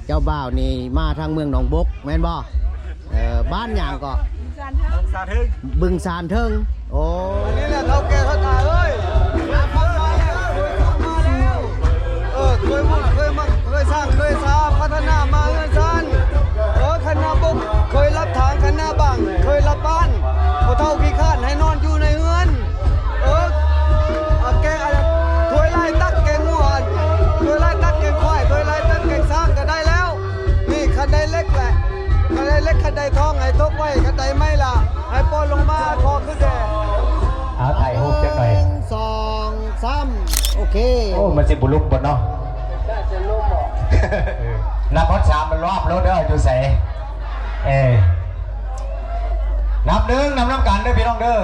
ເຈົ້າບ່າວນີ້ມາທາງເມືອງໜອງບົກແມ່ນບໍ່? ເອີ ບ້ານຫຍັງເກາະ? ບຶງຊານເທິງ ບຶງຊານເທິງ. ໂອ້ ອັນນີ້ແຫຼະເຖົ້າແກ່ເຖົ້າຕາເອີຍ ເອີ ເຄີຍບຸນເຄີຍໝັ້ນເຄີຍສ້າງເຄີຍສາ ພັດທະນາມາເຮືອນຊານ ເອີ ຄັນນາບົກເຄີຍລັບທາງ ຄັນນາບັງເຄີຍລັບບ້ານ ພໍ່ເຖົ້າຂີ້ຄ້ານໃຫ້ນອນຢູ່ໃນເຮືອນ. ເອີ ເອົາແກງ ອັນ ຖ້ວຍລາຍຕັກແກງງົວ ຖ້ວຍລາຍຕັກແກງຄວາຍ ຖ້ວຍລາຍຕັກແກງຊ້າງກໍໄດ້ແລ້ວ. ນີ້ຄັນໄດເຫຼັກແຫຼະ ຄັນໄດເຫຼັກ ຄັນໄດທອງໃຫ້ຕົກໄວ້ ຄັນໄດໄມ້ລະໃຫ້ປ້ອນລົງມາ ຂໍຂຶ້ນແດ່. ເອົາ ຖ່າຍຮູບຈັກໜ້ອຍ ໜຶ່ງ ສອງ ສາມ ໂອເຄ. ໂອ້ ມັນຊິບໍ່ລຸກບໍ່ເນາະ? ນັບຮອດສາມມັນລອບໂລດເດີ ຢູ່ໃສ? ເອີ ນັບໜຶ່ງ ນັບນຳກັນເດີພີ່ນ້ອງເດີ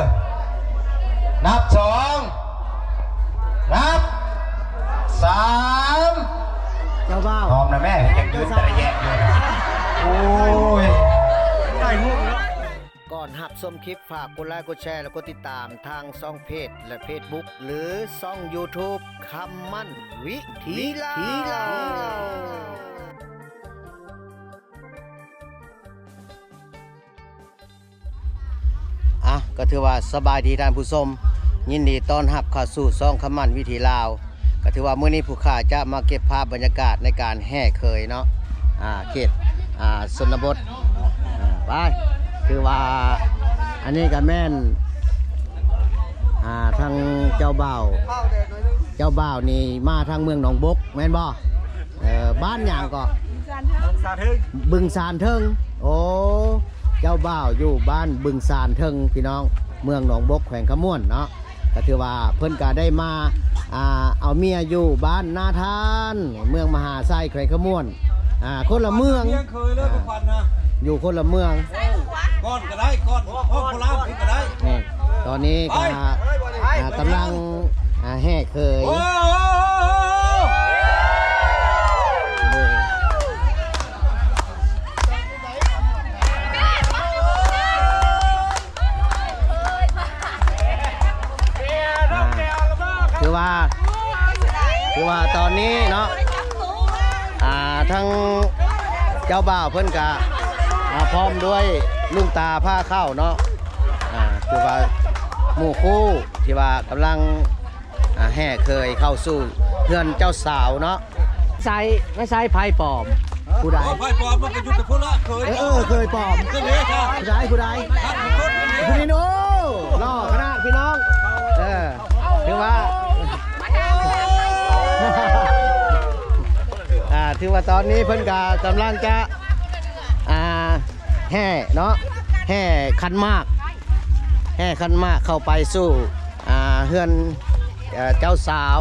ນັບສອງ ນັບສາມ. ເຈົ້າບ່າວ ຫອມນະແມ່ ຍັງຢືນຕະລະແຍະຢູ່. ໂອ້ຍ ຖ່າຍຮູບເນາະ. ກ່ອນຮັບຊົມຄລິບ ຝາກກົດໄລ ກົດແຊ ແລະ ກົດຕິດຕາມທາງຊ່ອງເພຈ ແລະ ເຟສບຸກ ຫຼື ຊ່ອງຢູທູບ ຄຳໝັ້ນວິຖີລາວ. ອ່ະ ກໍຖືວ່າສະບາຍດີທ່ານຜູ້ຊົມ ຍິນດີຕ້ອນຮັບເຂົ້າສູ່ຊ່ອງຄຳໝັ້ນວິຖີລາວ. ກໍຖືວ່າມື້ນີ້ຜູ້ຂ້າຈະມາເກັບພາບບັນຍາກາດໃນການແຫ່ເຂີຍເນາະ ອ່າ ເຂດ ອ່າ ຊົນນະບົດ. ອ່າ ໄປ ຄືວ່າອັນນີ້ກໍແມ່ນ ອ່າ ທາງເຈົ້າບ່າວ ເຈົ້າບ່າວນີ້ມາທາງເມືອງໜອງບົກແມ່ນບໍ່? ເອີ ບ້ານຫຍັງເກາະ? ບຶງຊານເທິງ ບຶງຊານເທິງ. ໂອ້ ເຈົ້າບ່າວຢູ່ບ້ານບຶງຊານເທິງ ພີ່ນ້ອງ ເມືອງໜອງບົກ ແຂວງຄຳມ່ວນເນາະ. ກໍຖືວ່າເພິ່ນກໍໄດ້ມາ ອ່າ ເອົາເມຍຢູ່ບ້ານນາທານ ເມືອງມະຫາໄຊ ແຂວງຄຳມ່ວນ. ອ່າ ຄົນລະເມືອງ ເມືອງເຄີຍເລີຍ ອ່າ ຂວັນນະ ຢູ່ຄົນລະເມືອງ. ກ່ອນກໍໄດ້ ກ່ອນ ກ່ອນໂຄລາດຂຶ້ນກໍໄດ້. ນີ້ ຕອນນີ້ກໍ ໄປ ອ່າ ກຳລັງ ອ່າ ແຫ່ເຂີຍ. ໂອ້ ໂອ້ ໂອ້ ໂອ້ ໂອ້ ອ່າ ຄືວ່າ ຄືວ່າຕອນນີ້ເນາະ ອ່າ ທັງເຈົ້າບ່າວເພິ່ນກະ ອ່າ ພ້ອມດ້ວຍລຸງຕາພາເຂົ້າເນາະ ອ່າ ຄືວ່າໝູ່ຄູ່ທີ່ວ່າກຳລັງ ອ່າ ແຫ່ເຂີຍເຂົ້າສູ່ເຮືອນເຈົ້າສາວເນາະ. ໃຊ້ ໃຊ້ໄພ້ປອມ ຜູ້ໃດ? ໂອ້ ໄພ້ປອມມັນກໍຢູ່ແຕ່ພຸ້ນລະ ເຂີຍ. ເອີ ເຂີຍປອມ ຜູ້ໃດ? ຜູ້ໃດ? ຜູ້ນີ້. ໂອ້ ຫຼໍ່ຂະໜາດພີ່ນ້ອງ. ເອີ ຖືວ່າ ອ່າ ຖືວ່າຕອນນີ້ເພິ່ນກໍກຳລັງຈະ ອ່າ ແຫ່ເນາະ ແຫ່ຂັນໝາກ ແຫ່ຂັນໝາກເຂົ້າໄປສູ່ ອ່າ ເຮືອນ ເອີ ເຈົ້າສາວ.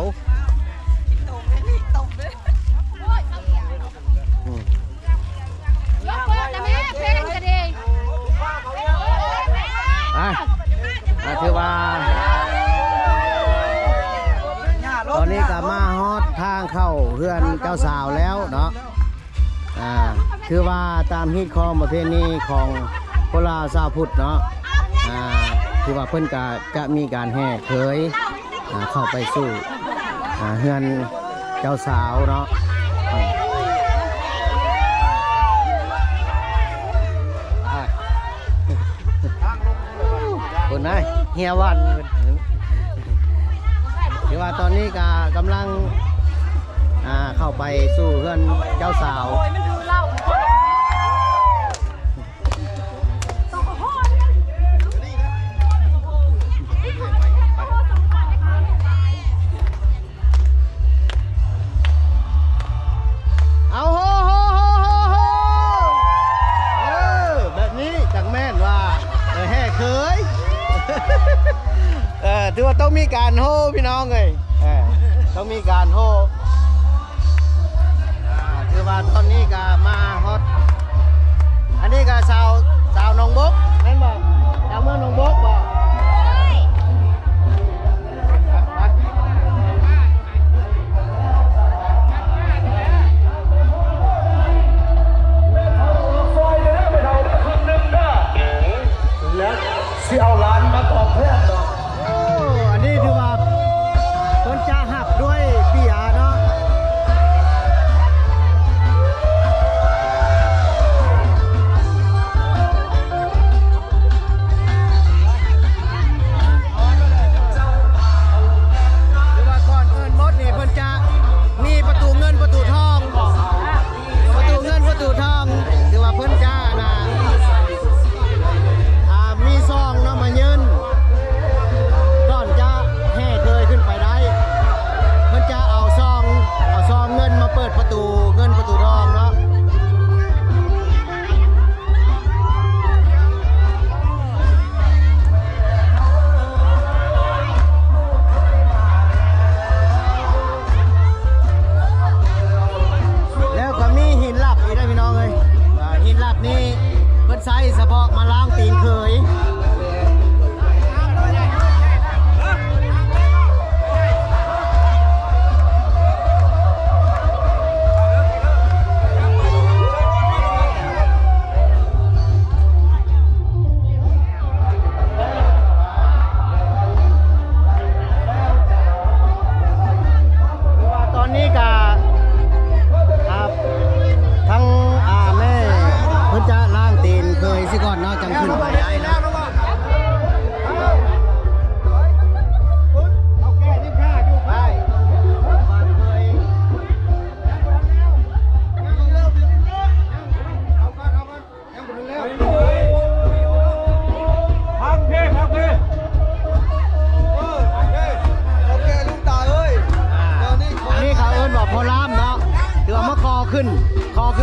ອືມ ອ່າ ຖືວ່າ ຕອນນີ້ກໍມາຮອດທາງເຂົ້າເຮືອນເຈົ້າສາວແລ້ວເນາະ. ອ່າ ຖືວ່າຕາມຮີດຄອງປະເພນີຂອງຄົນລາວຊາວພຸດເນາະ ອ່າ ຖືວ່າເພິ່ນກະຈະມີການແຫ່ເຂີຍ ອ່າ ເຂົ້າໄປສູ່ ອ່າ ເຮືອນເຈົ້າສາວເນາະ. ອ່າ ພຸ້ນນະ ເຮຍວັນ ຖືວ່າຕອນນີ້ກະກຳລັງ ອ່າ ເຂົ້າໄປສູ່ເຮືອນເຈົ້າສາວ. ເອົາ ໂຮ ໂຮ ໂຮ ໂຮ ໂຮ ເອີ ແບບນີ້ຈັ່ງແມ່ນວ່າ ເອີ ແຫ່ເຂີຍ ເອີ ຖືວ່າຕ້ອງມີການໂຮພີ່ນ້ອງເອີຍ ເອີ ຕ້ອງມີການໂຮ. ອ່າ ຖືວ່າຕອນນີ້ກະມາຮອດ ອັນນີ້ກະຊາວ ຊາວໜອງບົກແມ່ນບໍ່? ຊາວເມືອງໜອງບົກບໍ່? ແລະ ຊິເອົາຫຼານມາຕອບແທນເນາະ. ໂອ້ ອັນນີ້ຖືວ່າເພິ່ນຈະຮັບດ້ວຍເບຍເນາະ.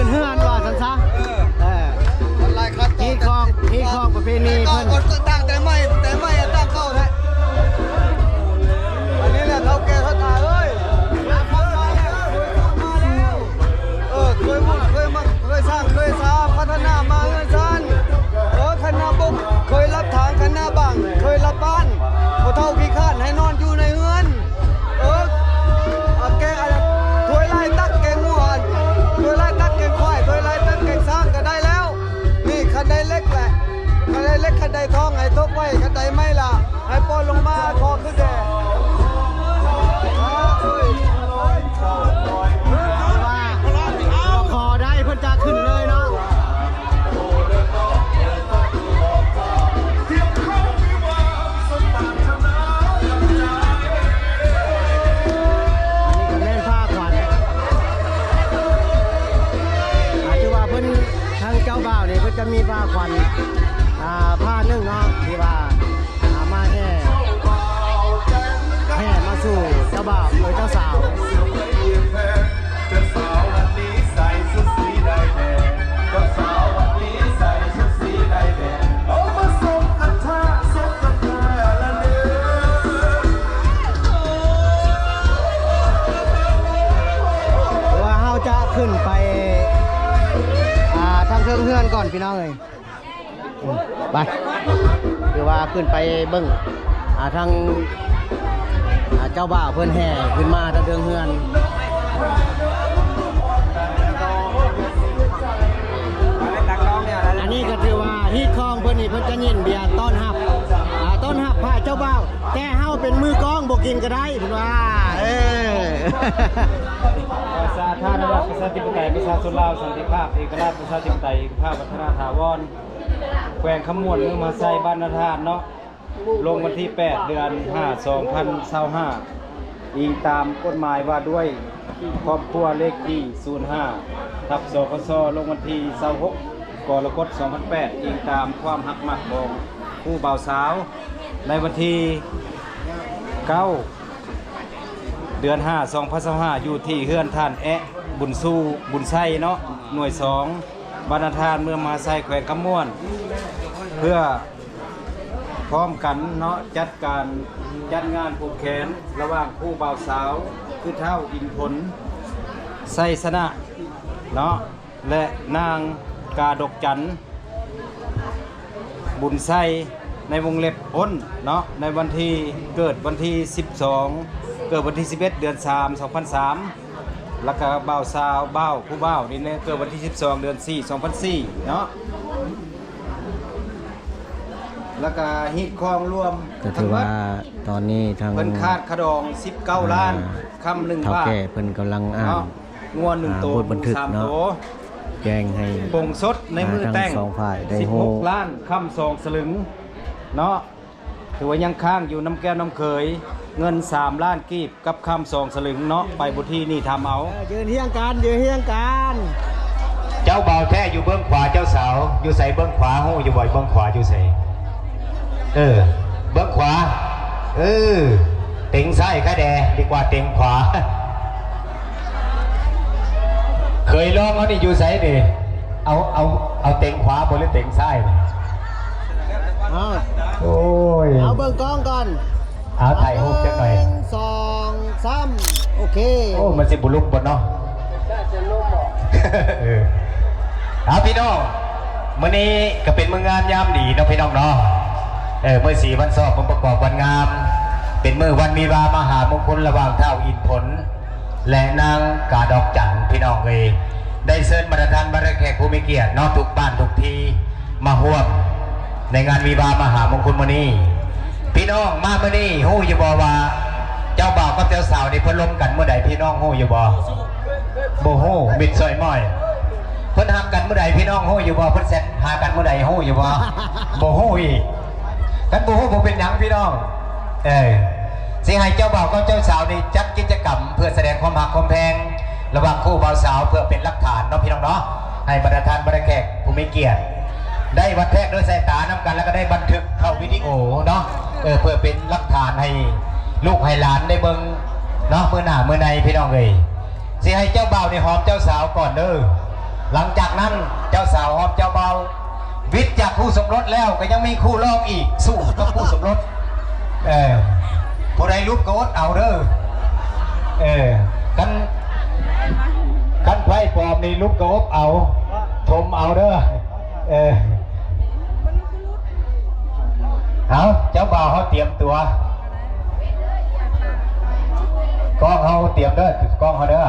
ເຮືອນວ່າຊັ້ນຊະ ເອີ ເອີ ມັນຫຼາຍຂັ້ນຕອນ ຮີດຄອງ ຮີດຄອງປະເພນີເພິ່ນ ຕັ້ງແຕ່ໃໝ່ ແຕ່ໃໝ່ຕັ້ງເກົ່າແທ້ ອັນນີ້ແຫຼະເຖົ້າແກ່ເຖົ້າຕາເອີຍ ເອີ ເຄີຍວຸ້ນເຄີຍມັກ ເຄີຍສ້າງເຄີຍສາ ພັດທະນາມາເຮືອນຊານ ເອີ ຄັນນາບົກ ເຄີຍລັບຖາງ ຄັນນາບັງ ເຄີຍລັບບ້ານ ຜູ້ເຖົ້າຂີ້ຄ້ານໃຫ້ນອນຢູ່ໃນເຮືອນ ເອີ ເອົາແກງ ອັນ ຖ້ວຍລາຍຕັກແກງງົວ ຖ້ວຍລາຍຕັກແກງຄວາຍ ຖ້ວຍລາຍຕັກແກງຊ້າງກໍໄດ້ແລ້ວ ນີ້ຄັນໄດເຫຼັກແຫຼະ ຄັນໄດເຫຼັກ ຄັນໄດທອງໃຫ້ທົກໄວ້ ຄັນໄດໄມ້ລະໃຫ້ປ້ອນລົງມາຂໍຂຶ້ນແດ່ ວ່າຂໍໄດ້ເພິ່ນຈະຂຶ້ນເລີຍເນາະ. ອັນນີ້ກໍແມ່ນຜ້າຂວັນ ອາ ຖືວ່າເພິ່ນ ທາງເຈົ້າບ່າວນີ້ເພິ່ນຈະມີຜ້າຂວັນ ອາ ຜ້າໜຶ່ງເນາະ ທີ່ວ່າ ອາ ມາແຫ່ ແຫ່ມາສູ່ເຈົ້າບ່າວ ເອີ ເຈົ້າສາວ. ເຈົ້າສາວວັນນີ້ໃສ່ຊຸດສີໄດ້ແທ້ ເຈົ້າສາວວັນນີ້ໃສ່ຊຸດສີໄດ້ແທ້ ເອົາມາສົ່ງອັນທະ ສົ່ງອັນທະລະເດີ ວ່າເຮົາຈະຂຶ້ນໄປ ອ່າ ທາງເທິງເຮືອນກ່ອນ ພີ່ນ້ອງເອີຍ. ໄປ ຄືວ່າຂຶ້ນໄປເບິ່ງ ອ່າ ທາງ ອ່າ ເຈົ້າບ່າວເພິ່ນແຫ່ຂຶ້ນມາທາງເທິງເຮືອນ ອັນນີ້ກໍຖືວ່າຮີດຄອງເພິ່ນນີ້ ເພິ່ນຈະຍິນເບຍຕ້ອນຮັບ ອ່າ ຕ້ອນຮັບພະເຈົ້າບ່າວ ແຕ່ເຮົາເປັນມືກ້ອງບໍ່ກິນກໍໄດ້ ເພິ່ນວ່າ ເອີ ສາທາລະນະລັດ ປະຊາທິປະໄຕ ປະຊາຊົນລາວ ສັນຕິພາບ ເອກະລາດ ປະຊາທິປະໄຕ ເອກະພາບ ວັດທະນະຖາວອນ ແຂວງຄຳມ່ວນ ເມືອງມະຫາໄຊ ບ້ານນາທາດເນາະ ລົງວັນທີແປດ ເດືອນຫ້າ ສອງພັນຊາວຫ້າ ອີງຕາມກົດໝາຍວ່າດ້ວຍຄອບຄົວເລກທີສູນຫ້າ ທັບ ສຄຊ ລົງວັນທີຊາວຫົກ ກໍລະກົດ ສອງພັນແປດ ອີງຕາມຄວາມຮັກມັກຂອງຄູ່ບ່າວສາວ ໃນວັນທີເກົ້າ ເດືອນຫ້າ ສອງພັນຊາວຫ້າ ຢູ່ທີ່ເຮືອນທ່ານແອະ ບຸນຊູ ບຸນໄຊເນາະ ໜ່ວຍສອງ ບ້ານນາທາດ ເມືອງມະຫາໄຊ ແຂວງຄຳມ່ວນ ເພື່ອພ້ອມກັນເນາະ ຈັດການ ຈັດງານຜູກແຂນລະຫວ່າງຄູ່ບ່າວສາວ ຄືທ້າວ ອິນຜົນ ໄຊຊະນະເນາະ ແລະ ນາງ ກາດົກຈັນ ບຸນໄຊ ໃນວົງເລັບ ອ້ນ ເນາະ ໃນວັນທີ ເກີດວັນທີສິບສອງ ເກີດວັນທີສິບເອັດ ເດືອນສາມ ສອງພັນສາມ ແລ້ວກະບ່າວສາວ ບ່າວ ຜູ້ບ່າວນີ້ແຫຼະ ເກີດວັນທີສິບສອງ ເດືອນສີ່ ສອງພັນສີ່ ເນາະ ແລ້ວກະຮີດຄອງລວມ ກໍຖືວ່າຕອນນີ້ທາງ ເພິ່ນຂາດຄ່າດອງສິບເກົ້າລ້ານ ອ່າ ຄຳໜຶ່ງບາດ ເຖົ້າແກ່ເພິ່ນກຳລັງອ່ານ ງົວໜຶ່ງໂຕ ອ່າ ບົດບັນທຶກເນາະ ແຈ້ງໃຫ້ ປົງສົດໃນມື້ແຕ່ງ ທັງສອງຝ່າຍໄດ້ຮູ້ ສິບຫົກລ້ານຄຳສອງສະລຶງເນາະ ຖືວ່າຍັງຄ້າງຢູ່ນຳແກ້ວນຳເຂີຍ ເງິນສາມລ້ານກີບກັບຄຳສອງສະລຶງເນາະ ໄປບໍ່ຖີ່ນີ້ທຳເອົາ ເອີ ຢືນຮຽງກັນ ຢືນຮຽງກັນ ເຈົ້າບ່າວແທ້ຢູ່ເບື້ອງຂວາ ເຈົ້າສາວຢູ່ໃສ ເບື້ອງຂວາ ຮູ້ຢູ່ບໍ່ ເບື້ອງຂວາຢູ່ໃສ? ເອີ ເບື້ອງຂວາ ເອີ ເຕັງຊ້າຍຄະແດ່ ດີກວ່າເຕັງຂວາ ເຄີຍລອງເອົານີ້ຢູ່ໃສນີ້ ເອົາ ເອົາ ເອົາເຕັງຂວາບໍ່ ຫຼືເຕັງຊ້າຍນີ້? ອ້າວ ໂອ້ຍ ເອົາເບິ່ງກ້ອງກ່ອນ ເອົາຖ່າຍຮູບຈັກໜ່ອຍ ໜຶ່ງ ສອງ ສາມ ໂອເຄ ໂອ້ ມັນຊິບໍ່ລຸກບໍ່ເນາະ ເອີ ເອົາ ພີ່ນ້ອງ ມື້ນີ້ກໍເປັນມື້ງາມຍາມດີເນາະ ພີ່ນ້ອງເນາະ ເອີ ມື້ສີວັນຊອກ ມື້ປະກອບວັນງາມ ເປັນມື້ວັນວິວາມະຫາມົງຄົນລະຫວ່າງທ້າວອິນຜົນ ແລະ ນາງກາດອກຈັນ ພີ່ນ້ອງເອີຍ ໄດ້ເຊີນບັນດາທ່ານບັນດາແຂກຜູ້ມີກຽດເນາະ ທຸກບ້ານທຸກທີ່ ມາຮ່ວມໃນງານວິວາມະຫາມົງຄຸນມື້ນີ້. ພີ່ນ້ອງມາມື້ນີ້ຮູ້ຢູ່ບໍ່ວ່າ ເຈົ້າບ່າວກັບເຈົ້າສາວນີ້ເພິ່ນລົມກັນມື້ໃດ ພີ່ນ້ອງຮູ້ຢູ່ບໍ່? ບໍ່ຮູ້ ມິດຊ່ອຍມ້ອຍ. ເພິ່ນຮັກກັນມື້ໃດ ພີ່ນ້ອງຮູ້ຢູ່ບໍ່? ເພິ່ນແຊັດຫາກັນມື້ໃດ ຮູ້ຢູ່ບໍ່? ບໍ່ຮູ້ອີກ. ຄັນບໍ່ຮູ້ບໍ່ເປັນຫຍັງ ພີ່ນ້ອງ. ເອີ ຊິໃຫ້ເຈົ້າບ່າວກັບເຈົ້າສາວນີ້ຈັດກິດຈະກຳເພື່ອສະແດງຄວາມຮັກຄວາມແພງລະຫວ່າງຄູ່ບ່າວສາວ ເພື່ອເປັນຫຼັກຖານເນາະ ພີ່ນ້ອງເນາະ ໃຫ້ບັນດາທ່ານບັນດາແຂກຜູ້ມີກຽດ ໄດ້ວັດແທກດ້ວຍສາຍຕານຳກັນ ແລ້ວກໍໄດ້ບັນທຶກເຂົ້າວິດີໂອເນາະ ເອີ ເພື່ອເປັນຫຼັກຖານໃຫ້ລູກໃຫ້ຫຼານໄດ້ເບິ່ງເນາະ ມື້ໜ້າມື້ໃນ ພີ່ນ້ອງເອີຍ. ຊິໃຫ້ເຈົ້າບ່າວນີ້ຫອມເຈົ້າສາວກ່ອນເດີ. ຫຼັງຈາກນັ້ນເຈົ້າສາວຫອມເຈົ້າບ່າວ ວິດຈາກຄູ່ສົມລົດແລ້ວ ກໍຍັງມີຄູ່ລອງອີກ ສູ້ກັບຄູ່ສົມລົດ. ເອີ ຜູ້ໃດຫຼຸດກໍອົດເອົາເດີ. ເອີ ຄັນ ຄັນໄພ້ປອມນີ້ຫຼຸດກໍອົບເອົາ ຖົມເອົາເດີ. ເອີ ເອົາ ເຈົ້າບ່າວເຮົາຕຽມຕົວ ກ້ອງເຮົາຕຽມເດີ ກ້ອງເຮົາເດີ.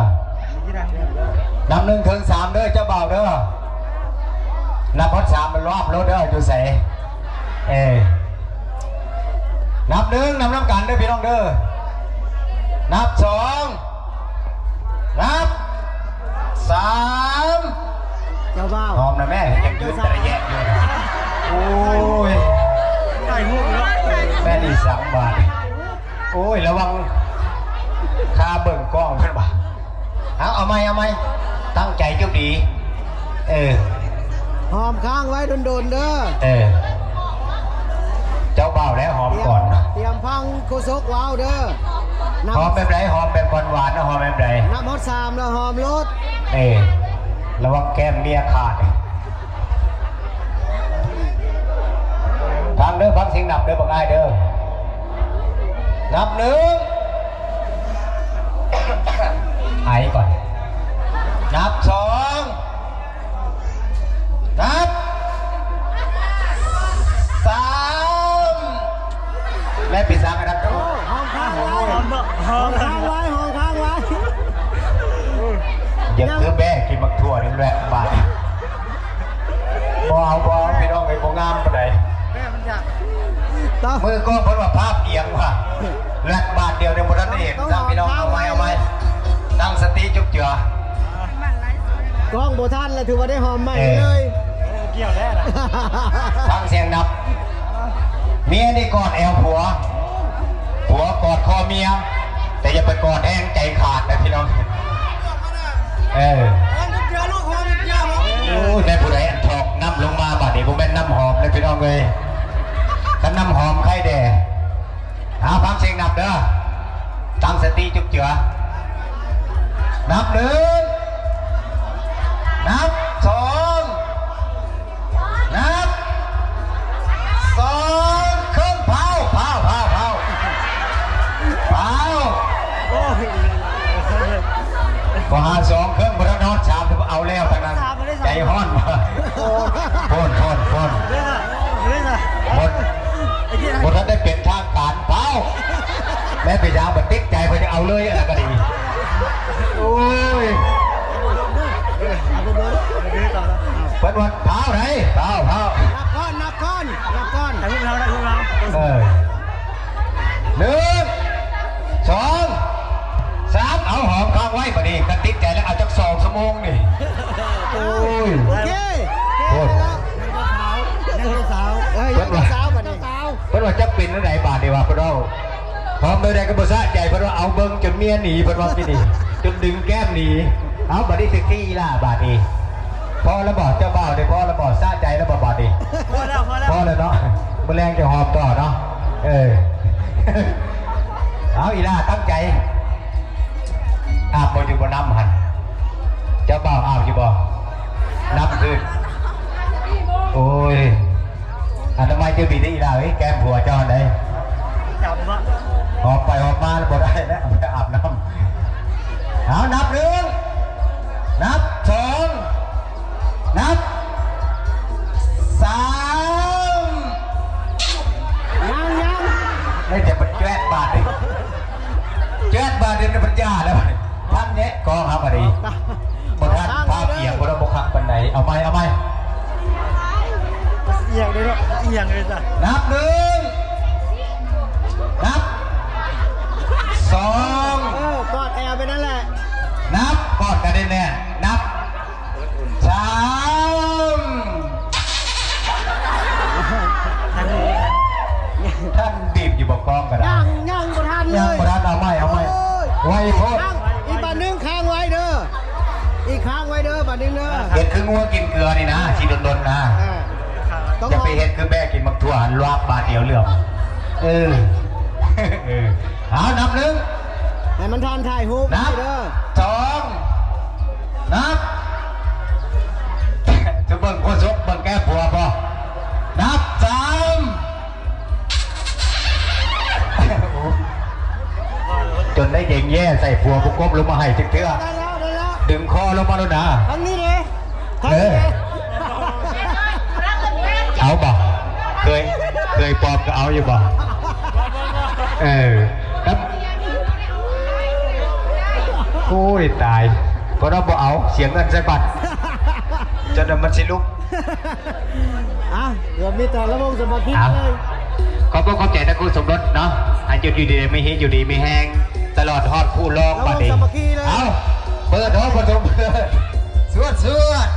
ນັບໜຶ່ງເຖິງສາມເດີ ເຈົ້າບ່າວເດີ. ນັບຮອດສາມມັນລອບໂລດເດີ ຢູ່ໃສ? ເອີ ນັບໜຶ່ງ ນັບນຳກັນເດີພີ່ນ້ອງເດີ. ນັບສອງ ນັບສາມ ເຈົ້າບ່າວ ຫອມນະແມ່ ຍັງຢືນຕະລະແຍະຢູ່. ໂອ້ຍ ຖ່າຍຮູບເນາະ ແມ່ນອີ່ສັງບາດ. ໂອ້ຍ ລະວັງຄາເບິ່ງກ້ອງເພິ່ນວ່າ. ເອົາ ເອົາໃໝ່ ເອົາໃໝ່ ຕັ້ງໃຈຈຸບດີ. ເອີ ຫອມຄ້າງໄວ້ດົນໆເດີ. ເອີ ເຈົ້າບ່າວແລ້ວຫອມກ່ອນ. ຕຽມ ຕຽມຟັງໂຄສົກເວົ້າເດີ. ຫອມແບບໃດ? ຫອມແບບຫວານໆ ນະ ຫອມແບບໃດ? ນັບຮອດສາມແລ້ວຫອມໂລດ. ເອີ ລະວັງແກ້ມເມຍຂາດ. ຟັງເດີ ຟັງສຽງນັບເດີ ບັກອ້າຍເດີ. ນັບໜຶ່ງ ໄອກ່ອນ. ນັບສອງ ນັບສາມ ແມ່ນປີສາງອັນນັ້ນ. ໂອ້ ຫອມຄ້າງໄວ້ ຫອມຄ້າງໄວ້ ຫອມຄ້າງໄວ້. ຢ່າຄືແບ້ກິນໝາກຖົ່ວນີ້ແຫຼະບາດ. ບໍ່ເອົາ ບໍ່ເອົາ ພີ່ນ້ອງເອີຍ ບໍ່ງາມປານໃດ. ມືກ້ອງເພິ່ນວ່າພາບອຽງວ່າ ແລະບາດດຽວນີ້ບໍ່ທັນໄດ້ເຫັນຊ້ຳ ພີ່ນ້ອງ. ເອົາໃໝ່ ເອົາໃໝ່ ຕັ້ງສະຕິຈຸກເຈືອ. ກ້ອງບໍ່ທັນແລ້ວ ຖືວ່າໄດ້ຫອມໃໝ່ເລີຍ. ເອີ ບໍ່ກ່ຽວແລ້ວນະ. ຟັງສຽງນັບ. ເມຍນີ້ກອດແອວຜົວ ຜົວກອດຄໍເມຍ ແຕ່ຢ່າໄປກອດແຮງ ໃຈຂາດນະພີ່ນ້ອງ. ເອີ ໂອ້ຍ ແມ່ນຜູ້ໃດອັນຖອກນ້ຳລົງມາບາດນີ້ ບໍ່ແມ່ນນ້ຳຫອມເດ້ພີ່ນ້ອງເອີຍ. ຄັນນ້ຳຫອມໄຄແດ່. ເອົາ ຟັງສຽງນັບເດີ ຕັ້ງສະຕິຈຸກເຈືອ. ນັບໜຶ່ງ ນັບສອງ ນັບສອງເຄິ່ງ ພາວ ພາວ ພາວ ພາວ ພາວ. ໂອ້ຍ ພໍຫາສອງເຄິ່ງ ບໍ່ທັນຮອດສາມ ເອົາແລ້ວທັງນັ້ນ. ໃຈຮ້ອນ ໂພນ ໂພນ ໂພນ. ບໍ່ ບໍ່ທັນໄດ້ເປັນທາງການ ພາວ. ແມ່ນເປັນຫຍັງບໍ່ຕິດໃຈ ເພິ່ນຈະເອົາເລີຍ ອັນນັ້ນກໍດີ. ໂອ້ຍ ເພິ່ນວ່າພາວໃດ ພາວ ພາວ. ນັບກ່ອນ ນັບກ່ອນ ນັບກ່ອນ. ເອີ ໜຶ່ງ ສອງ ສາມ ເອົາ ຫອມຄ້າງໄວ້ບາດນີ້. ຄັນຕິດໃຈແລ້ວເອົາຈັກສອງຊົ່ວໂມງນີ້. ໂອ້ຍ ໂອເຄ ໂອ້ຍ ຍັງເຈົ້າສາວ ຍັງເຈົ້າສາວ ເອີຍ ຍັງເຈົ້າສາວບາດນີ້. ເພິ່ນວ່າຈັກເປັນແນວໃດບາດນີ້ວ່າ ເພິ່ນເວົ້າ ຫອມແນວໃດກໍບໍ່ສະໃຈ. ເພິ່ນວ່າເອົາເບິ່ງຈົນເມຍໜີ ເພິ່ນວ່າຊິໜີ ຈົນດຶງແກ້ມໜີ. ເອົາ ບາດນີ້ເຊັກຊີ້ອີ່ຫຼ້າບາດນີ້. ພໍແລ້ວບໍ່ ເຈົ້າບ່າວນີ້ ພໍແລ້ວບໍ່ ສະໃຈແລ້ວບໍ່ບາດນີ້? ພໍແລ້ວ ພໍແລ້ວ ພໍແລ້ວເນາະ. ມື້ແລງຈະຫອມຕໍ່ເນາະ. ເອີ ເອົາ ອີ່ຫຼ້າຕັ້ງໃຈ. ອາບບໍ່ຢູ່ບໍ່ນ້ຳຫັ້ນ? ເຈົ້າບ່າວອາບຢູ່ບໍ່? ນ້ຳຄືນ. ໂອ້ຍ ອະນາໄມເຈົ້າດີເດ້ອີ່ຫຼ້າເອີຍ ແກ້ມຜົວເຈົ້າຫັ້ນໃດ. ຫອມໄປຫອມມາແລ້ວບໍ່ໄດ້ແລ້ວ ໄປອາບນ້ຳ. ເອົາ ນັບໜຶ່ງ ນັບສອງ ນັບສາມ. ຍັງ ຍັງ ໄດ້ແຕ່ມັນແຈດບາດນີ້ ແຈດບາດນີ້ມັນຢ່າແລ້ວ. ທັນແນະ ກອງຫາບາດນີ້ ບໍ່ທັນພາບອຽງ ບໍ່ໄດ້ ບໍ່ຄັກປານໃດ. ເອົາໃໝ່ ເອົາໃໝ່. ອຽງເດ້ເນາະ ອຽງເດ້ຈ້ະ. ນັບໜຶ່ງ ນັບສອງ. ເອີ ກອດແອວໄປນັ້ນແຫຼະ. ນັບ ກອດກັນແໜ້ນໆ. ນັບສາມ. ທັນບີບຢູ່ບໍ່ ກອງກໍໄດ້. ຍັງ ຍັງບໍ່ທັນເລີຍ ຍັງບໍ່ທັນ. ເອົາໃໝ່ ເອົາໃໝ່. ໂອ້ຍ ໄວໂພດ. ອີກບາດໜຶ່ງ ຄ້າງໄວ້ເດີ ອີກຄ້າງໄວ້ເດີ ບາດໜຶ່ງເດີ. ເຮັດຄືງົວກິນເກືອນີ້ນະ ຊິດົນໆນະ. ເອີ ຢ່າໄປເຮັດຄືແບ້ກິນໝາກຖົ່ວ ລວບບາດດຽວເຫຼືອມ. ເອີ ເອີ ເອົາ ນັບໜຶ່ງ ໃຫ້ມັນທັນຖ່າຍຮູບ ນັບເດີ ສອງ ນັບ ແຍ່ໃສ່ຜົວຜູ້ກົບລົງມາໃຫ້ຈັກເທື່ອ ໄດ້ແລ້ວ ໄດ້ແລ້ວ ດຶງຄໍລົງມາໂລດນາ ທາງນີ້ເດ້ ທາງນີ້ເດ້ ເອີ ເອົາບໍ່? ເຄີຍ ເຄີຍປອມກໍເອົາຢູ່ບໍ່? ເອີ ຄັບ ໂອ້ຍ ຕາຍ ເພິ່ນວ່າບໍ່ເອົາ ເສຍເງິນໃສ່ບັດ ຈົນວ່າມັນຊິລຸກ ອ່ະ ເກືອບມີແຕ່ລະວົງສະມາທິ ອ່ະ ເລີຍ ຂອບອົກຂອບໃຈທັງຄູ່ສົມລົດເນາະ ໃຫ້ຢູ່ ຢູ່ດີມີແຮງ ຢູ່ດີມີແຮງ ຕະຫຼອດຮອດຄູ່ລອງ ລະວົງ ບັດນີ້ ສາມັກຄີເລີຍ ເອົາ ເປີດຫ້ອງປະຖົມ ສວດ ສວດ.